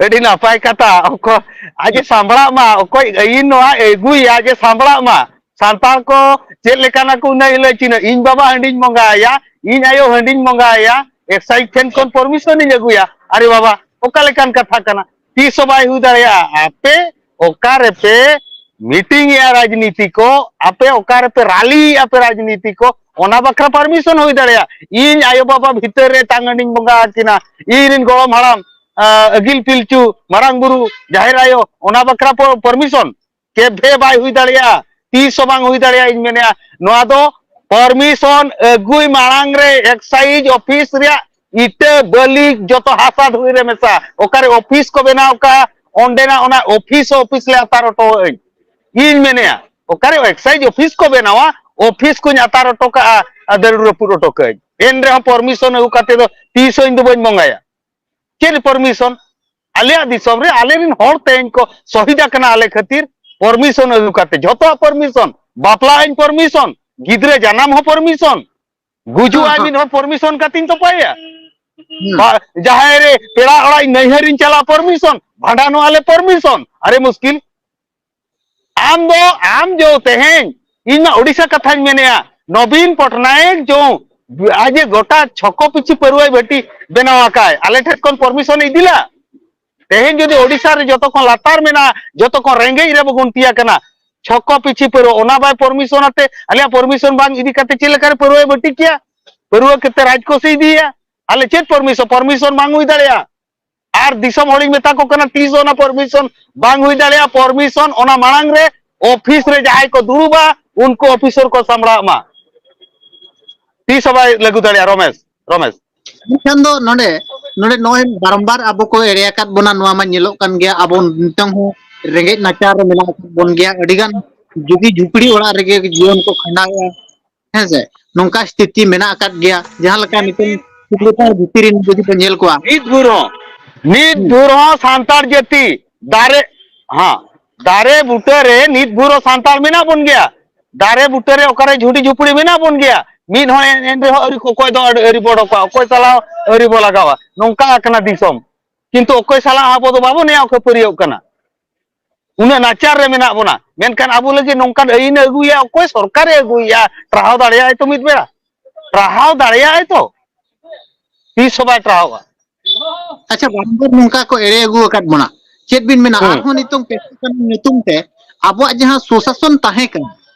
ᱟᱹᱰᱤ ᱱᱟᱯᱟᱭ ᱠᱟᱛᱷᱟ, ᱚᱠᱚᱭ ᱟᱡ ᱮ ᱥᱟᱢᱵᱲᱟᱜ ᱢᱟ, ᱚᱠᱚᱭ ᱟᱹᱭᱤᱱ ᱱᱚᱣᱟ ᱟᱹᱜᱩᱭᱟ, ᱟᱡ ᱮ ᱥᱟᱢᱵᱲᱟᱜ ᱢᱟ᱾ ᱥᱟᱱᱛᱟᱲ ᱠᱚ ᱪᱮᱫ ᱞᱮᱠᱟᱱᱟ ᱠᱚ ᱩᱱᱟᱹᱜ ᱦᱤᱞᱳᱜ ᱪᱤᱱᱦᱟᱹ, ᱤᱧ ᱵᱟᱵᱟ ᱦᱟᱺᱰᱤᱧ ᱵᱚᱸᱜᱟ ᱟᱭᱟ, ᱤᱧ ᱟᱭᱳ ᱦᱟᱺᱰᱤᱧ ᱵᱚᱸᱜᱟ ᱟᱭᱟ, ᱮᱠᱥᱟᱭᱤᱡ ᱴᱷᱮᱱ ᱠᱷᱚᱱ ᱯᱟᱨᱢᱤᱥᱚᱱ ᱤᱧ ᱟᱹᱜᱩᱭᱟ᱾ ᱟᱨᱮ ᱵᱟᱵᱟ, ᱚᱠᱟ ᱞᱮᱠᱟᱱ ᱠᱟᱛᱷᱟ ᱠᱟᱱᱟ? ᱛᱤᱥ ᱦᱚᱸ ᱵᱟᱭ ᱦᱩᱭ ᱫᱟᱲᱮᱭᱟᱜᱼᱟ᱾ ᱟᱯᱮ ᱚᱠᱟ ᱨᱮᱯᱮ ᱢᱤᱴᱤᱝ ᱮᱜᱼᱟ ᱨᱟᱡᱽᱱᱤᱛᱤ ᱠᱚ, ᱟᱯᱮ ᱚᱠᱟ ᱨᱮᱯᱮ ᱨᱟᱞᱤ ᱮᱜᱼᱟ ᱯᱮ ᱨᱟᱡᱽᱱᱤᱛᱤ ᱠᱚ, ᱚᱱᱟ ᱵᱟᱠᱷᱨᱟ ᱯᱟᱨᱢᱤᱥᱚᱱ ᱦᱩᱭ ᱫᱟᱲᱮᱭᱟᱜᱼᱟ᱾ ᱤᱧ ᱟᱭᱳ ᱵᱟᱵᱟ ᱵᱷᱤᱛᱟᱹᱨ ᱨᱮ ᱮᱴᱟᱜ ᱦᱟᱺᱰᱤᱧ ᱵᱚᱸᱜᱟ ᱟᱹᱠᱤᱱᱟ, ᱤᱧ ᱨᱮᱱ ᱜᱚᱲᱚᱢ ᱦᱟᱲᱟᱢ, ᱟᱸ, ᱟᱹᱜᱤᱞ ᱯᱤᱞᱪᱩ, ᱢᱟᱨᱟᱝ ᱵᱩᱨᱩ, ᱡᱟᱦᱮᱨ ᱟᱭᱳ, ᱚᱱᱟ ᱵᱟᱠᱷᱨᱟ ᱯᱚ-, ᱯᱟᱨᱢᱤᱥᱚᱱ ᱠᱮᱵᱷᱮ ᱵᱟᱭ ᱦᱩᱭ ᱫᱟᱲᱮᱭᱟᱜᱼᱟ, ᱛᱤᱥ ᱦᱚᱸ ᱵᱟᱝ ᱦᱩᱭ ᱫᱟᱲᱮᱭᱟᱜᱼᱟ᱾ ᱤᱧ ᱢᱮᱱᱮᱫᱼᱟ, ᱱᱚᱣᱟ ᱫᱚ ᱯᱟᱨᱢᱤᱥᱚᱱ ᱟᱹᱜᱩᱭ ᱢᱟᱲᱟᱝ ᱨᱮ ᱮᱠᱥᱟᱭᱤᱡ ᱚᱯᱷᱤᱥ ᱨᱮᱭᱟᱜ ᱤᱴᱟᱹ ᱵᱟᱹᱞᱤ ᱡᱚᱛᱚ ᱦᱟᱥᱟ ᱫᱷᱩᱲᱤ ᱨᱮ ᱢᱮᱥᱟ, ᱚᱠᱟᱨᱮ ᱚᱯᱷᱤᱥ ᱠᱚ ᱵᱮᱱᱟᱣ ᱠᱟᱜᱼᱟ, ᱚᱸᱰᱮᱱᱟᱜ ᱚᱱᱟ ᱚᱯᱷᱤᱥ ᱦᱚᱸ ᱚᱯᱷᱤᱥ ᱞᱮ ᱟᱛᱟᱨ ᱦᱚᱴᱚ ᱟᱹᱧ᱾ ᱤᱧ ᱢᱮᱱᱮᱫᱼᱟ, ᱚᱠᱟᱨᱮ ᱮᱠᱥᱟᱭᱤᱡ ᱚᱯᱷᱤᱥ ᱠᱚ ᱵᱮᱱᱟᱣᱟ, ᱚᱯᱷᱤᱥ ᱠᱚᱧ ᱟᱛᱟᱨ ᱦᱚᱴᱚ ᱠᱟᱜᱼᱟ ᱟᱨ ᱫᱟᱹᱨᱩᱲ ᱨᱟᱹᱯᱩᱫ ᱦᱚᱴᱚ ᱠᱟᱜᱼᱟᱹᱧ᱾ ᱮᱱ ᱨᱮᱦᱚᱸ ᱯᱟᱨᱢᱤᱥᱚᱱ ᱟᱹᱜᱩ ᱠᱟᱛᱮ ᱫᱚ ᱛᱤᱥ ᱦᱚᱸ ᱤᱧ ᱫᱚ ᱵᱟᱹᱧ ᱵᱚᱸᱜᱟᱭᱟ᱾ ᱪᱮᱫ ᱯᱟᱨᱢᱤᱥᱚᱱ? ᱟᱞᱮᱭᱟᱜ ᱫᱤᱥᱚᱢ ᱨᱮ ᱟᱞᱮᱨᱮᱱ ᱦᱚᱲ ᱛᱮᱦᱮᱧ ᱠᱚ ᱥᱚᱦᱤᱫ ᱟᱠᱟᱱᱟ ᱟᱞᱮ ᱠᱷᱟᱹᱛᱤᱨ, ᱯᱟᱨᱢᱤᱥᱚᱱ ᱟᱹᱜᱩ ᱠᱟᱛᱮ, ᱡᱷᱚᱛᱚᱣᱟᱜ ᱯᱟᱨᱢᱤᱥᱚᱱ, ᱵᱟᱯᱞᱟ ᱟᱹᱧ ᱯᱟᱨᱢᱤᱥᱚᱱ, ᱜᱤᱫᱽᱨᱟᱹ ᱡᱟᱱᱟᱢ ᱦᱚᱸ ᱯᱟᱨᱢᱤᱥᱚᱱ, ᱜᱩᱡᱩᱜ ᱦᱮᱸ, ᱟᱭ ᱦᱮᱸ᱾ ᱢᱤᱫ ᱦᱚᱲ ᱯᱟᱨᱢᱤᱥᱚᱱ ᱠᱟᱛᱮᱧ ᱛᱚᱯᱟᱭᱟ, ᱦᱮᱸ᱾ ᱵᱟ-, ᱡᱟᱦᱟᱸᱭ ᱨᱮ ᱯᱮᱲᱟ ᱚᱲᱟᱜ ᱤᱧ ᱱᱟᱹᱭᱦᱟᱹᱨᱤᱧ ᱪᱟᱞᱟᱜ ᱯᱟᱨᱢᱤᱥᱚᱱ, ᱵᱷᱟᱸᱰᱟᱱᱚᱜ ᱟᱞᱮ ᱯᱟᱨᱢᱤᱥᱚᱱ᱾ ᱟᱨᱮ ᱢᱩᱥᱠᱤᱞ, ᱟᱢ ᱫᱚ, ᱟᱢ ᱡᱚ ᱛᱮᱦᱮᱧ, ᱤᱧ ᱢᱟ ᱳᱰᱤᱥᱟ ᱠᱟᱛᱷᱟᱧ ᱢᱮᱱᱮᱜᱼᱟ, ᱱᱚᱵᱤᱱ ᱯᱚᱴᱱᱟᱭᱮᱠ ᱡᱚ ᱟᱡ ᱮ ᱜᱚᱴᱟ ᱪᱷᱚᱠᱚ ᱯᱤᱪᱷᱤ ᱯᱟᱹᱨᱣᱟᱹᱭ ᱵᱟᱹᱴᱤ ᱵᱮᱱᱟᱣ ᱟᱠᱟᱫ, ᱟᱞᱮ ᱴᱷᱮᱱ ᱠᱷᱚᱱ ᱯᱟᱨᱢᱤᱥᱚᱱ ᱮ ᱤᱫᱤ ᱞᱟ? ᱛᱮᱦᱮᱧ ᱡᱩᱫᱤ ᱳᱰᱤᱥᱟ ᱨᱮ ᱡᱚᱛᱚ ᱠᱷᱚᱱ ᱞᱟᱛᱟᱨ ᱢᱮᱱᱟᱜᱼᱟ, ᱡᱚᱛᱚ ᱠᱷᱚᱱ ᱨᱮᱸᱜᱮᱡ ᱨᱮᱵᱚ ᱜᱩᱱᱛᱤ ᱟᱠᱟᱱᱟ, ᱪᱷᱚᱠᱚ ᱯᱤᱪᱷᱤ ᱯᱟᱹᱨᱣᱟᱹ, ᱚᱱᱟ ᱵᱟᱭ ᱯᱟᱨᱢᱤᱥᱚᱱ ᱟᱛᱮ, ᱟᱞᱮᱭᱟᱜ ᱯᱟᱨᱢᱤᱥᱚᱱ ᱵᱟᱝ ᱤᱫᱤ ᱠᱟᱛᱮ ᱪᱮᱫ ᱞᱮᱠᱟᱨᱮ ᱯᱟᱹᱨᱣᱟᱹᱭ ᱵᱟᱹᱴᱤ ᱠᱮᱭᱟ? ᱯᱟᱹᱨᱣᱟᱹ ᱠᱟᱛᱮ ᱨᱟᱡᱽᱠᱳᱥᱮ ᱤᱫᱤᱭᱟ? ᱟᱞᱮ ᱪᱮᱫ ᱯᱟᱨᱢᱤᱥᱚᱱ? ᱯᱟᱨᱢᱤᱥᱚᱱ ᱵᱟᱝ ᱦᱩᱭ ᱫᱟᱲᱮᱭᱟᱜᱼᱟ᱾ ᱟᱨ ᱫᱤᱥᱚᱢ ᱦᱚᱲᱤᱧ ᱢᱮᱛᱟ ᱠᱚ ᱠᱟᱱᱟ, ᱛᱤᱥ ᱚᱱᱟ ᱯᱟᱨᱢᱤᱥᱚᱱ ᱵᱟᱝ ᱦᱩᱭ ᱫᱟᱲᱮᱭᱟᱜᱼᱟ᱾ ᱯᱟᱨᱢᱤᱥᱚᱱ ᱚᱱᱟ ᱢᱟᱲᱟᱝ ᱨᱮ ᱚᱯᱷᱤᱥ ᱨᱮ ᱡᱟᱦᱟᱸᱭ ᱠᱚ ᱫᱩᱲᱩᱵᱟ, ᱩᱱᱠᱩ ᱚᱯᱷᱤᱥᱚᱨ ᱠᱚ ᱥᱟᱢᱵᱲᱟᱜ ᱢᱟ᱾ ᱛᱤᱥ ᱦᱚᱸ ᱵᱟᱭ ᱞᱟᱹᱜᱩ ᱫᱟᱲᱮᱭᱟᱜᱼᱟ᱾ ᱨᱚᱢᱮᱥ, ᱨᱚᱢᱮᱥ᱾ ᱢᱮᱱᱠᱷᱟᱱ ᱫᱚ ᱱᱚᱰᱮ, ᱱᱚᱰᱮ ᱱᱚᱜᱼᱚᱭ ᱵᱟᱨᱚᱢᱵᱟᱨ ᱟᱵᱚ ᱠᱚ ᱮᱲᱮ ᱟᱠᱟᱫ ᱵᱚᱱᱟ, ᱱᱚᱣᱟ ᱢᱟ ᱧᱮᱞᱚᱜ ᱠᱟᱱ ᱜᱮᱭᱟ᱾ ᱟᱵᱚ ᱱᱤᱛᱚᱝ ᱦᱚᱸ ᱨᱮᱸᱜᱮᱡ ᱱᱟᱪᱟᱨ ᱨᱮ ᱢᱮᱱᱟᱜ ᱟᱠᱟᱫ ᱵᱚᱱ ᱜᱮᱭᱟ, ᱟᱹᱰᱤᱜᱟᱱ ᱡᱩᱫᱤ ᱡᱷᱩᱯᱲᱤ ᱚᱲᱟᱜ ᱨᱮᱜᱮ ᱡᱤᱭᱚᱱ ᱠᱚ ᱠᱷᱟᱸᱰᱟᱣᱮᱫᱼᱟ᱾ ᱦᱮᱸ ᱥᱮ? ᱱᱚᱝᱠᱟ ᱥᱛᱷᱤᱛᱤ ᱢᱮᱱᱟᱜ ᱟᱠᱟᱫ ᱜᱮᱭᱟ, ᱡᱟᱦᱟᱸ ᱞᱮᱠᱟ ᱱᱤᱛᱚᱝ ᱥᱩᱠᱨᱤᱛᱟ ᱵᱷᱤᱛᱤᱨ ᱨᱮᱱ ᱡᱩᱫᱤ ᱵᱚᱱ ᱧᱮᱞ ᱠᱚᱣᱟ᱾ ᱱᱤᱛ ᱵᱷᱳᱨ ᱦᱚᱸ, ᱱᱤᱛ ᱦᱩᱸ᱾ ᱵᱷᱳᱨ ᱦᱚᱸ ᱥᱟᱱᱛᱟᱲ ᱡᱟᱹᱛᱤ ᱫᱟᱨᱮ, ᱦᱮᱸ, ᱫᱟᱨᱮ ᱵᱩᱴᱟᱹ ᱨᱮ ᱱᱤᱛ ᱵᱷᱳᱨ ᱦᱚᱸ ᱥᱟᱱᱛᱟᱲ ᱢᱮᱱᱟᱜ ᱵᱚᱱ ᱜᱮᱭᱟ᱾ ᱫᱟᱨᱮ ᱵᱩᱴᱟᱹ ᱨᱮ ᱚᱠᱟᱨᱮ ᱡᱷᱩᱲᱤ ᱡᱷᱩᱯᱲᱤ ᱢᱮᱱᱟᱜ ᱵᱚᱱ ᱜᱮᱭᱟ᱾ ᱢᱤᱫ ᱦᱚᱸ ᱮᱱ, ᱮᱱ ᱨᱮᱦᱚᱸ ᱟᱹᱣᱨᱤ ᱠᱚ, ᱚᱠᱚᱭ ᱫᱚ ᱟᱹᱰᱤ, ᱟᱹᱣᱨᱤ ᱵᱚ ᱚᱰᱚᱠᱚᱜᱼᱟ, ᱚᱠᱚᱭ ᱥᱟᱞᱟᱜ ᱟᱹᱣᱨᱤ ᱵᱚ ᱞᱟᱜᱟᱣᱟ᱾ ᱱᱚᱝᱠᱟ ᱟᱠᱟᱱᱟ ᱫᱤᱥᱚᱢ᱾ ᱠᱤᱱᱛᱩ ᱚᱠᱚᱭ ᱥᱟᱞᱟᱜ ᱟᱵᱚ ᱫᱚ ᱵᱟᱵᱚᱱ ᱱᱮᱭᱟᱣ ᱠᱷᱟᱹᱯᱟᱹᱨᱤᱭᱟᱹᱜ ᱠᱟᱱᱟ᱾ ᱩᱱᱟᱹᱜ ᱱᱟᱪᱟᱨ ᱨᱮ ᱢᱮᱱᱟᱜ ᱵᱚᱱᱟ, ᱢᱮᱱᱠᱷᱟᱱ ᱟᱵᱚ ᱞᱟᱹᱜᱤᱫ ᱱᱚᱝᱠᱟᱱ ᱟᱹᱭᱤᱱ ᱮ ᱟᱹᱜᱩᱭᱟ, ᱚᱠᱚᱭ ᱥᱚᱨᱠᱟᱨᱮ ᱟᱹᱜᱩᱭᱮᱭᱟ? ᱴᱟᱨᱦᱟᱣ ᱫᱟᱲᱮᱭᱟᱜᱼᱟᱭ ᱛᱚ ᱢᱤᱫ ᱵᱮᱲᱟ? ᱴᱟᱨᱦᱟᱣ ᱫᱟᱲᱮᱭᱟᱜᱼᱟᱭ ᱛᱚ? ᱛᱤᱥ ᱦᱚᱸ ᱵᱟᱭ ᱴᱟᱨᱦᱟᱣᱟ᱾ ᱟᱪᱪᱷᱟ, ᱵᱟᱨᱚᱢᱵᱟᱨ ᱱᱚᱝᱠᱟ ᱠᱚ ᱮᱲᱮ ᱟᱹᱜᱩ ᱟᱠᱟᱫ ᱵᱚᱱᱟ᱾ ᱪᱮᱫ ᱵᱤᱱ ᱢᱮᱱᱟ, ᱦᱩᱸ᱾ ᱟᱨᱦᱚᱸ ᱱᱤᱛᱚᱝ ᱯᱮᱥᱟ ᱠᱟᱹᱱᱩᱱ ᱧᱩᱛᱩᱢ ᱛᱮ ᱟᱵᱚᱣᱟᱜ ᱡᱟᱦᱟᱸ ᱥᱩᱥᱟᱥᱚᱱ ᱛᱟᱦᱮᱸ ᱠᱟᱱᱟ,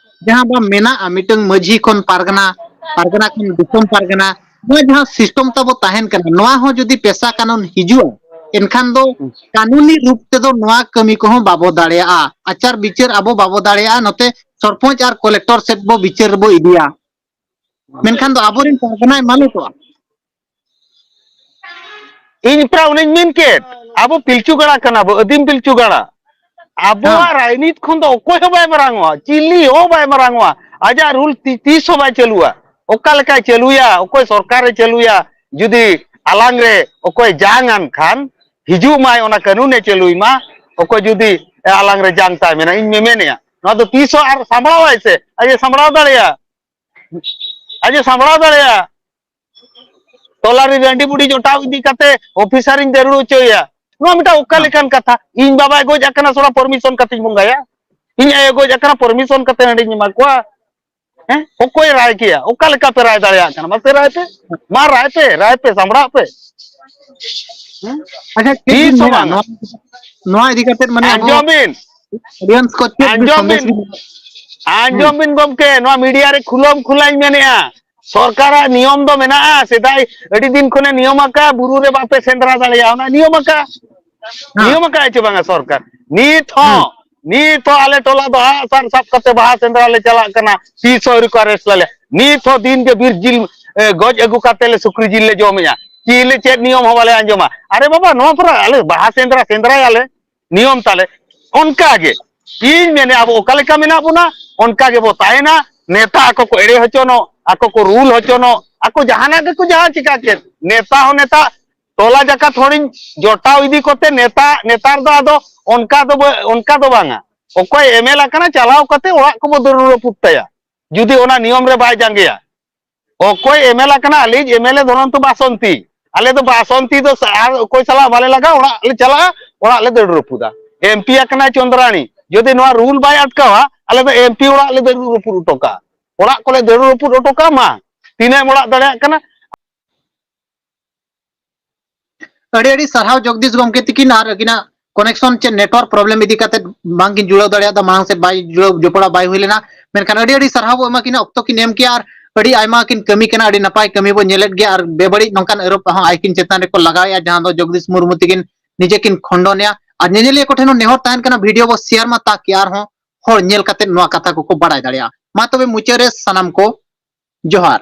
ᱡᱟᱦᱟᱸ ᱵᱟ ᱢᱮᱱᱟᱜᱼᱟ, ᱢᱤᱫᱴᱟᱝ ᱢᱟᱹᱡᱷᱤ ᱠᱷᱚᱱ ᱯᱟᱨᱜᱟᱱᱟ, ᱯᱟᱨᱜᱟᱱᱟ ᱠᱷᱚᱱ ᱫᱤᱥᱚᱢ ᱯᱟᱨᱜᱟᱱᱟ, ᱱᱚᱣᱟ ᱡᱟᱦᱟᱸ ᱥᱤᱥᱴᱮᱢ ᱛᱟᱵᱚ ᱛᱟᱦᱮᱱ ᱠᱟᱱᱟ, ᱱᱚᱣᱟ ᱦᱚᱸ ᱡᱩᱫᱤ ᱯᱮᱥᱟ ᱠᱟᱹᱱᱩᱱ ᱦᱤᱡᱩᱜᱼᱟ, ᱮᱱᱠᱷᱟᱱ ᱫᱚ ᱠᱟᱹᱱᱩᱱᱤ ᱨᱩᱯ ᱛᱮᱫᱚ ᱱᱚᱣᱟ ᱠᱟᱹᱢᱤ ᱠᱚᱦᱚᱸ ᱵᱟᱵᱚ ᱫᱟᱲᱮᱭᱟᱜᱼᱟ᱾ ᱟᱪᱟᱨ ᱵᱤᱪᱟᱹᱨ ᱟᱵᱚ ᱵᱟᱵᱚ ᱫᱟᱲᱮᱭᱟᱜᱼᱟ, ᱱᱚᱛᱮ ᱥᱚᱨᱯᱚᱧᱪ ᱟᱨ ᱠᱚᱞᱮᱠᱴᱚᱨ ᱥᱮᱫ ᱵᱚ ᱵᱤᱪᱟᱹᱨ ᱵᱚ ᱤᱫᱤᱭᱟ᱾ ᱢᱮᱱᱠᱷᱟᱱ ᱫᱚ ᱟᱵᱚᱨᱮᱱ ᱯᱟᱨᱜᱟᱱᱟᱭ ᱢᱟᱞᱚᱴᱚᱜᱼᱟ᱾ ᱤᱧ ᱯᱨᱟ ᱩᱱᱤᱧ ᱢᱮᱱ ᱠᱮᱫ, ᱟᱵᱚ ᱯᱤᱞᱪᱩ ᱜᱟᱲᱟ ᱠᱟᱱᱟ ᱵᱚ, ᱟᱹᱫᱤᱢ ᱯᱤᱞᱪᱩ ᱜᱟᱲᱟ᱾ ᱟᱵᱚᱣᱟᱜ ᱦᱮᱸ᱾ ᱨᱟᱡᱽᱱᱤᱛ ᱠᱷᱚᱱ ᱫᱚ ᱚᱠᱚᱭ ᱦᱚᱸ ᱵᱟᱭ ᱢᱟᱨᱟᱝᱚᱜᱼᱟ, ᱪᱤᱞᱤ ᱦᱚᱸ ᱵᱟᱭ ᱢᱟᱨᱟᱝᱚᱜᱼᱟ᱾ ᱟᱡᱟᱜ ᱨᱩᱞ ᱛᱤ-, ᱛᱤᱥ ᱦᱚᱸ ᱵᱟᱭ ᱪᱟᱹᱞᱩᱣᱟ᱾ ᱚᱠᱟ ᱞᱮᱠᱟᱭ ᱪᱟᱹᱞᱩᱭᱟ, ᱚᱠᱚᱭ ᱥᱚᱨᱠᱟᱨᱮ ᱪᱟᱹᱞᱩᱭᱟ, ᱡᱩᱫᱤ ᱟᱞᱟᱝ ᱨᱮ ᱚᱠᱚᱭ ᱡᱟᱝ ᱟᱱ ᱠᱷᱟᱱ, ᱦᱤᱡᱩᱜ ᱢᱟᱭ, ᱚᱱᱟ ᱠᱟᱹᱱᱩᱱᱮ ᱪᱟᱹᱞᱩᱭ ᱢᱟ᱾ ᱚᱠᱚᱭ ᱡᱩᱫᱤ ᱟᱞᱟᱝ ᱨᱮ ᱡᱟᱝ ᱛᱟᱭ ᱢᱮᱱᱟ, ᱤᱧ ᱢᱮᱢᱮᱱᱮᱜᱼᱟ, ᱱᱚᱣᱟ ᱫᱚ ᱛᱤᱥ ᱦᱚᱸ ᱟᱨ ᱥᱟᱢᱵᱲᱟᱣᱟᱭ ᱥᱮ, ᱟᱡ ᱮ ᱥᱟᱢᱵᱲᱟᱣ ᱫᱟᱲᱮᱭᱟᱜᱼᱟ, ᱟᱡ ᱮ ᱥᱟᱢᱵᱲᱟᱣ ᱫᱟᱲᱮᱭᱟᱜᱼᱟ᱾ ᱴᱚᱞᱟ ᱨᱮ ᱰᱟᱹᱰᱤ ᱵᱩᱰᱷᱤ ᱡᱚᱴᱟᱣ ᱤᱫᱤ ᱠᱟᱛᱮ ᱚᱯᱷᱤᱥᱟᱨᱤᱧ ᱫᱟᱹᱨᱩᱲ ᱦᱚᱪᱚᱭᱟ᱾ ᱱᱚᱣᱟ ᱢᱤᱫᱴᱟᱝ ᱚᱠᱟ ᱞᱮᱠᱟᱱ ᱠᱟᱛᱷᱟ? ᱤᱧ ᱵᱟᱵᱟᱭ ᱜᱚᱡ ᱟᱠᱟᱱᱟ, ᱥᱚᱲᱟ ᱯᱟᱨᱢᱤᱥᱚᱱ ᱠᱟᱛᱮᱧ ᱵᱚᱸᱜᱟᱭᱟ? ᱤᱧ ᱟᱭᱳ ᱜᱚᱡ ᱟᱠᱟᱱᱟ, ᱯᱟᱨᱢᱤᱥᱚᱱ ᱠᱟᱛᱮ ᱦᱟᱺᱰᱤᱧ ᱮᱢᱟ ᱠᱚᱣᱟ? ᱦᱮᱸ, ᱚᱠᱚᱭ ᱨᱟᱭ ᱠᱮᱭᱟ? ᱚᱠᱟ ᱞᱮᱠᱟ ᱯᱮ ᱨᱟᱭ ᱫᱟᱲᱮᱭᱟᱜ ᱠᱟᱱᱟ? ᱢᱟᱥᱮ ᱨᱟᱭ ᱯᱮ, ᱢᱟ ᱨᱟᱭ ᱯᱮ, ᱨᱟᱭ ᱯᱮ, ᱥᱟᱢᱵᱲᱟᱜ ᱯᱮ᱾ ᱦᱮᱸ? ᱟᱪᱪᱷᱟ, ᱪᱮᱫ ᱛᱤᱥ ᱵᱤᱱ ᱦᱚᱸ ᱢᱮᱱᱟ ᱵᱟᱝᱟ᱾ ᱱᱚᱣᱟ, ᱱᱚᱣᱟ ᱤᱫᱤ ᱠᱟᱛᱮ, ᱢᱟᱱᱮ ᱟᱵᱚ ᱟᱸᱡᱚᱢ ᱵᱤᱱ, ᱚᱰᱤᱭᱮᱱᱥ ᱠᱚ ᱪᱮᱫ ᱵᱤᱱ ᱟᱸᱡᱚᱢ ᱥᱚᱱᱫᱮᱥ ᱵᱤᱱ, ᱵᱤᱱ? ᱟᱸᱡᱚᱢ ᱵᱤᱱ ᱜᱚᱢᱠᱮ, ᱱᱚᱣᱟ ᱢᱤᱰᱤᱭᱟ ᱨᱮ ᱠᱷᱩᱞᱟᱹᱢ ᱠᱷᱩᱞᱟᱹᱧ ᱢᱮᱱᱮᱜᱼᱟ, ᱥᱚᱨᱠᱟᱨᱟᱜ ᱱᱤᱭᱚᱢ ᱫᱚ ᱢᱮᱱᱟᱜᱼᱟ, ᱥᱮᱫᱟᱭ ᱟᱹᱰᱤ ᱫᱤᱱ ᱠᱷᱚᱱᱮ ᱱᱤᱭᱚᱢ ᱟᱠᱟᱫ, ᱵᱩᱨᱩ ᱨᱮ ᱵᱟᱯᱮ ᱥᱮᱸᱫᱽᱨᱟ ᱫᱟᱲᱮᱭᱟᱜᱼᱟ, ᱚᱱᱟ ᱱᱤᱭᱚᱢ ᱟᱠᱟᱫ᱾ ᱦᱮᱸ᱾ ᱱᱤᱭᱚᱢ ᱟᱠᱟᱫ ᱪᱮ ᱵᱟᱝᱟ ᱥᱚᱨᱠᱟᱨ? ᱱᱤᱛ ᱦᱮᱸ᱾ ᱦᱚᱸ, ᱱᱤᱛ ᱦᱚᱸ ᱟᱞᱮ ᱴᱚᱞᱟ ᱫᱚ ᱟᱜ ᱥᱟᱨ ᱥᱟᱵ ᱠᱟᱛᱮ ᱵᱟᱦᱟ ᱥᱮᱸᱫᱽᱨᱟ ᱞᱮ ᱪᱟᱞᱟᱜ ᱠᱟᱱᱟ, ᱛᱤᱥ ᱦᱚᱸ ᱟᱹᱣᱨᱤ ᱠᱚ ᱟᱨᱮᱥᱴ ᱞᱮᱭᱟ᱾ ᱱᱤᱛ ᱦᱚᱸ ᱫᱤᱱ ᱜᱮ ᱵᱤᱨ ᱡᱤᱞ, ᱮ, ᱜᱚᱡ ᱟᱹᱜᱩ ᱠᱟᱛᱮ ᱞᱮ ᱥᱩᱠᱨᱤ ᱡᱤᱞ ᱞᱮ ᱡᱚᱢᱮᱜᱼᱟ᱾ ᱪᱮᱫ ᱞᱮ, ᱪᱮᱫ ᱱᱤᱭᱚᱢ ᱦᱚᱸ ᱵᱟᱞᱮ ᱟᱸᱡᱚᱢᱟ᱾ ᱟᱨᱮ ᱵᱟᱵᱟ, ᱱᱚᱣᱟ ᱯᱚᱨᱮ ᱟᱞᱮ ᱵᱟᱦᱟ ᱥᱮᱸᱫᱽᱨᱟ ᱥᱮᱸᱫᱽᱨᱟᱭᱟᱞᱮ, ᱱᱤᱭᱚᱢ ᱛᱟᱞᱮ᱾ ᱚᱱᱠᱟ ᱜᱮ ᱤᱧ ᱢᱮᱱᱮ, ᱟᱵᱚ ᱚᱠᱟ ᱞᱮᱠᱟ ᱢᱮᱱᱟᱜ ᱵᱚᱱᱟ, ᱚᱱᱠᱟ ᱜᱮᱵᱚ ᱛᱟᱦᱮᱱᱟ᱾ ᱱᱮᱛᱟ ᱟᱠᱚ ᱠᱚ ᱮᱲᱮ ᱦᱚᱪᱚᱱᱚᱜ, ᱟᱠᱚ ᱠᱚ ᱨᱩᱞ ᱦᱚᱪᱚᱱᱚᱜ, ᱟᱠᱚ ᱡᱟᱦᱟᱱᱟᱜ ᱜᱮᱠᱚ ᱡᱟᱦᱟᱸ ᱪᱤᱠᱟ ᱠᱮᱫ, ᱱᱮᱛᱟ ᱦᱚᱸ ᱱᱮᱛᱟ, ᱴᱚᱞᱟ ᱡᱟᱠᱟᱛ ᱦᱚᱲᱤᱧ ᱡᱚᱴᱟᱣ ᱤᱫᱤ ᱠᱚᱛᱮ ᱱᱮᱛᱟ, ᱱᱮᱛᱟᱨ ᱫᱚ ᱟᱫᱚ ᱚᱱᱠᱟ ᱫᱚ ᱵᱟ-, ᱚᱱᱠᱟ ᱫᱚ ᱵᱟᱝᱟ᱾ ᱚᱠᱚᱭ ᱮᱢᱮᱞ ᱟᱠᱟᱱᱟ, ᱪᱟᱞᱟᱣ ᱠᱟᱛᱮ ᱚᱲᱟᱜ ᱠᱚᱵᱚ ᱫᱟᱹᱲ ᱨᱟᱹᱯᱩᱫ ᱛᱟᱭᱟ, ᱡᱩᱫᱤ ᱚᱱᱟ ᱱᱤᱭᱚᱢ ᱨᱮ ᱵᱟᱭ ᱡᱟᱸᱜᱮᱭᱟ᱾ ᱚᱠᱚᱭ ᱮᱢᱮᱞ ᱟᱠᱟᱱᱟ? ᱟᱞᱮᱭᱤᱡ ᱮᱢᱮᱞᱮ ᱫᱷᱚᱱᱚᱱᱛᱚ ᱵᱟᱥᱚᱱᱛᱤ᱾ ᱟᱞᱮ ᱫᱚ ᱵᱟᱥᱚᱱᱛᱤ ᱫᱚ ᱥᱟ-, ᱟᱨ ᱚᱠᱚᱭ ᱥᱟᱞᱟᱜ ᱵᱟᱞᱮ ᱞᱟᱜᱟᱣᱟ, ᱚᱲᱟᱜ ᱞᱮ ᱪᱟᱞᱟᱜᱼᱟ, ᱚᱲᱟᱜ ᱞᱮ ᱫᱟᱹᱲ ᱨᱟᱹᱯᱩᱫᱟ᱾ ᱮᱢᱯᱤ ᱟᱠᱟᱱᱟᱭ ᱪᱚᱱᱫᱽᱨᱟᱱᱤ, ᱡᱩᱫᱤ ᱱᱚᱣᱟ ᱨᱩᱞ ᱵᱟᱭ ᱟᱴᱠᱟᱣᱟ, ᱟᱞᱮ ᱫᱚ ᱮᱢᱯᱤ ᱚᱲᱟᱜ ᱞᱮ ᱫᱟᱹᱲ ᱨᱟᱹᱯᱩᱫ ᱦᱚᱴᱚ ᱠᱟᱜᱼᱟ᱾ ᱚᱲᱟᱜ ᱠᱚᱞᱮ ᱫᱟᱹᱲ ᱨᱟᱹᱯᱩᱫ ᱦᱚᱴᱚ ᱠᱟᱜᱼᱟ᱾ ᱢᱟ, ᱛᱤᱱᱟᱹᱜ ᱮᱢ ᱚᱲᱟᱜ ᱫᱟᱲᱮᱭᱟᱜ ᱠᱟᱱᱟ? ᱟᱹᱰᱤ ᱟᱹᱰᱤ ᱥᱟᱨᱦᱟᱣ ᱡᱚᱜᱽᱫᱤᱥ ᱜᱚᱢᱠᱮ ᱛᱤᱠᱤᱱ, ᱟᱨ ᱟᱹᱠᱤᱱᱟᱜ ᱠᱚᱱᱮᱠᱥᱚᱱ ᱪᱮ ᱱᱮᱴᱣᱟᱨᱠ ᱯᱨᱚᱵᱞᱮᱢ ᱤᱫᱤ ᱠᱟᱛᱮ ᱵᱟᱝᱠᱤᱱ ᱡᱩᱲᱟᱹᱣ ᱫᱟᱲᱮᱭᱟᱫᱟ, ᱢᱟᱲᱟᱝ ᱥᱮᱫ ᱵᱟᱭ ᱡᱩᱲᱟᱹᱣ ᱡᱚᱯᱲᱟᱣ ᱵᱟᱭ ᱦᱩᱭ ᱞᱮᱱᱟ᱾ ᱢᱮᱱᱠᱷᱟᱱ ᱟᱹᱰᱤ ᱟᱹᱰᱤ ᱥᱟᱨᱦᱟᱣ ᱵᱚ ᱮᱢᱟ ᱠᱤᱱᱟ, ᱚᱠᱛᱚ ᱠᱤᱱ ᱮᱢ ᱠᱮᱜᱼᱟ, ᱟᱨ ᱟᱹᱰᱤ ᱟᱭᱢᱟ ᱠᱤᱱ ᱠᱟᱹᱢᱤ ᱠᱟᱱᱟ, ᱟᱹᱰᱤ ᱱᱟᱯᱟᱭ ᱠᱟᱹᱢᱤ ᱵᱚ ᱧᱮᱞᱮᱫ ᱜᱮᱭᱟ, ᱟᱨ ᱵᱮᱵᱟᱹᱲᱤᱡ ᱱᱚᱝᱠᱟᱱ ᱟᱹᱨᱚᱯ ᱦᱚᱸ ᱟᱭᱠᱤᱱ ᱪᱮᱛᱟᱱ ᱨᱮᱠᱚ ᱞᱟᱜᱟᱣᱮᱫᱼᱟ, ᱡᱟᱦᱟᱸ ᱫᱚ ᱡᱚᱜᱽᱫᱤᱥ ᱢᱩᱨᱢᱩ ᱛᱤᱠᱤᱱ ᱱᱤᱡᱮ ᱠᱤᱱ ᱠᱷᱚᱸᱰᱚᱱᱮᱜᱼᱟ᱾ ᱟᱨ ᱧᱮᱧᱮᱞᱤᱭᱟᱹ ᱠᱚᱴᱷᱮᱱ ᱦᱚᱸ ᱱᱮᱦᱚᱨ ᱛᱟᱦᱮᱱ ᱠᱟᱱᱟ, ᱵᱷᱤᱰᱤᱭᱳ ᱵᱚ ᱥᱮᱭᱟᱨ ᱢᱟ, ᱛᱟᱠᱤ ᱟᱨᱦᱚᱸ ᱦᱚᱲ ᱧᱮᱞ ᱠᱟᱛᱮ ᱱᱚᱣᱟ ᱠᱟᱛᱷᱟ ᱠᱚᱠᱚ ᱵᱟᱲᱟᱭ ᱫᱟᱲᱮᱭᱟᱜᱼᱟ᱾ ᱢᱟ ᱛᱚᱵᱮ ᱢᱩᱪᱟᱹᱫ ᱨᱮ ᱥᱟᱱᱟᱢ ᱠᱚ ᱡᱚᱦᱟᱨ᱾